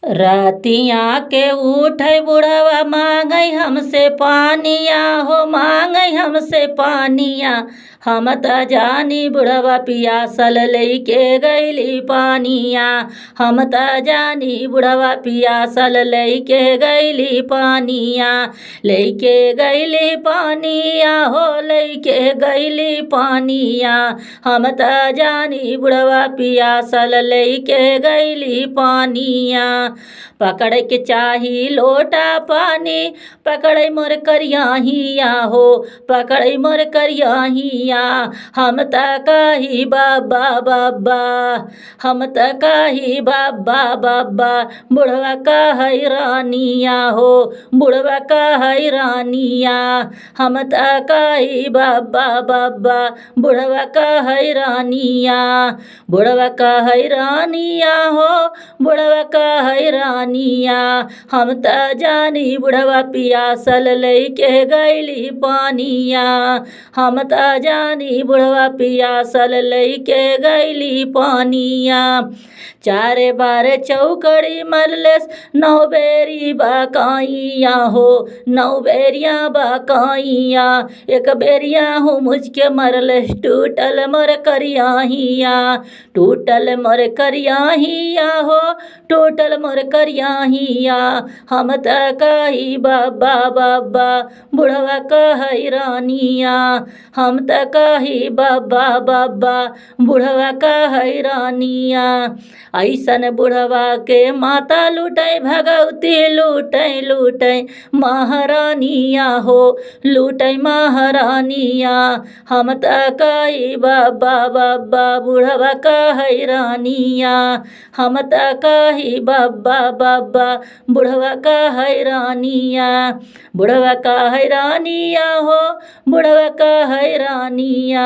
रतिया के उठै बुढ़वा मांगै हमसे पानिया हो मांगै हमसे पानिया। हम त जानी बुढ़वा पियासल लैके गैली पानिया। हम त जानी बुढ़वा पियासल लैके गैली पानिया। लैके गैली पानिया हो लैके गैली पानिया। हम त जानी बुढ़वा पियासल लैके गैली पानिया। पकड़े के चाही लोटा पानी पकड़े मोर करियाहिया हो पकड़े मोर करियाहिया। हम त कही बाबा बाबा हम त कही बाबा बाबा बुढ़वा कहै रानिया हो बुढ़वा कहै रानिया। हम त कही बाबा बाबा बुढ़वा कहै रानिया। बुढ़वा कहै रानिया हो बुढ़वा कहै रानिया। हम त जानी बुढ़वा पियासल लैके गैली पानिया। हम त जानी बुढ़वा पियासल लैके गैली पानिया। चारे बार चौकड़ी मरलेस नौ बेरी बकाइया हो नौ बेरिया बकाइया। एक बेरिया हूँ मुझके मरलेस टूटल मोर करियाहिया। टूटल मोर करियाहिया हो टूटल मोर करियाहिया। हम त कही बाबा बाबा बुढ़वा कहै रानिया। हम त कही बाबा बाबा बुढ़वा कहै रानिया। ऐसन बुढ़वा के माता लूटै भगवती लूटै लूटै महारानिया हो लूटै महारानिया। हम त कही बाबा बाबा बुढ़वा कहै रानिया। हम त कही बाबा बाबा बुढ़वा कहै रानिया। बुढ़वा कहै रानिया हो बुढ़वा कहै रानिया।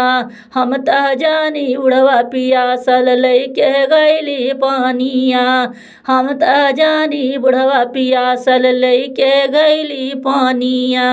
हम त जानी बुढ़वा पियासल लैके गैली पानिया। हम त जानी बुढ़वा पियासल लैके गैली पानिया।